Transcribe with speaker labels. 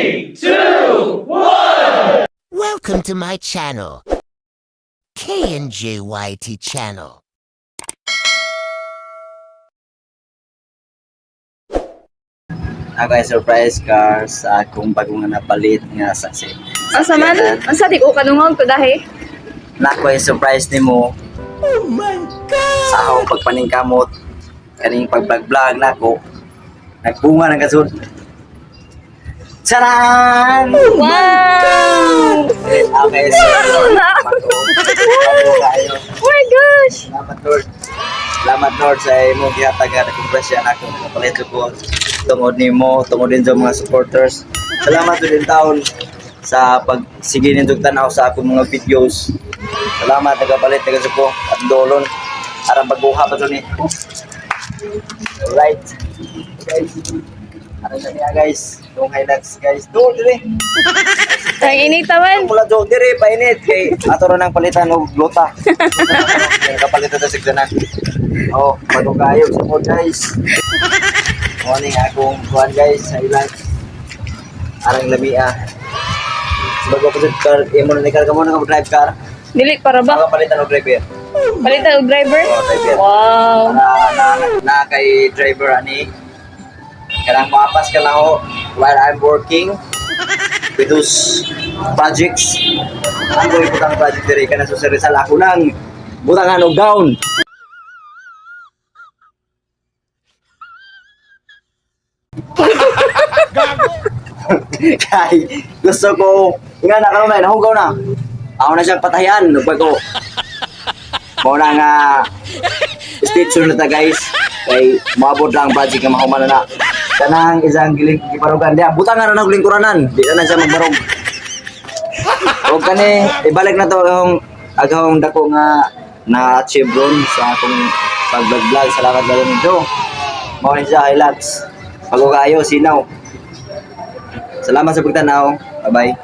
Speaker 1: Three, two, one!
Speaker 2: Welcome to my channel, KNJYT channel.
Speaker 3: Ako ay surprise car sa akong bagong napalit nga sa si.
Speaker 4: Asa man? Asa di ko kanungog to dahi?
Speaker 3: Na ako ay surprise nimo
Speaker 2: Oh my God!
Speaker 3: sa akong pagpaningkamot kaning pag-vlog nako. Nagbunga ng kasud. Charan!
Speaker 4: Wow!
Speaker 3: Okay, so, bago, bago kayo.
Speaker 4: Oh my gosh!
Speaker 3: Salamat, Lord. Salamat, Lord, sa imong gihatag nga nagkumpresya na ako nakapalit ko tungod nimo, tungod din sa mga supporters. Salamat din taon sa pagsige nindog tanaw sa akong mga videos. Salamat nagapalit na ko at dolon aron baguha pa to ni. Alright. Guys. Aron na niya, guys. Dong Hilux, guys. Doon dire.
Speaker 4: Ang inita man.
Speaker 3: Mula do dire painit kay ato ra nang palitan og lota. Kay kapalitan ta sigdanan. Oh, bago kayo support, guys. Morning akong kuan, guys, sa ilan. Arang lamia. Bago ko sa car, imo na ni car kamo na ka drive car.
Speaker 4: Dili para ba?
Speaker 3: Bago palitan og driver.
Speaker 4: Palitan og driver?
Speaker 3: Oh, driver.
Speaker 4: Wow.
Speaker 3: Para na kay driver ani. Kanang mapas ka na ho while I'm working with those projects. Ang gawin ko kang project diri ka na sa Rizal ako lang. Butangan og down. Kay gusto ko nga na karon na nahugaw na. Ako na siyang patayan ug bago. Mao na nga stay tuned na ta, guys, kay moabot lang ang project nga mahuman na na. Kanang isang giling gibarugan diya butangan na og lingkuranan, di na na siya magbarog. Og kani ibalik na to ang agahong dako nga na achieve ron sa akong pag-vlog. Salamat kayo nito. Mao ni siya Hilux. Bago kayo sinaw. Salamat sa pagtanaw. Bye-bye.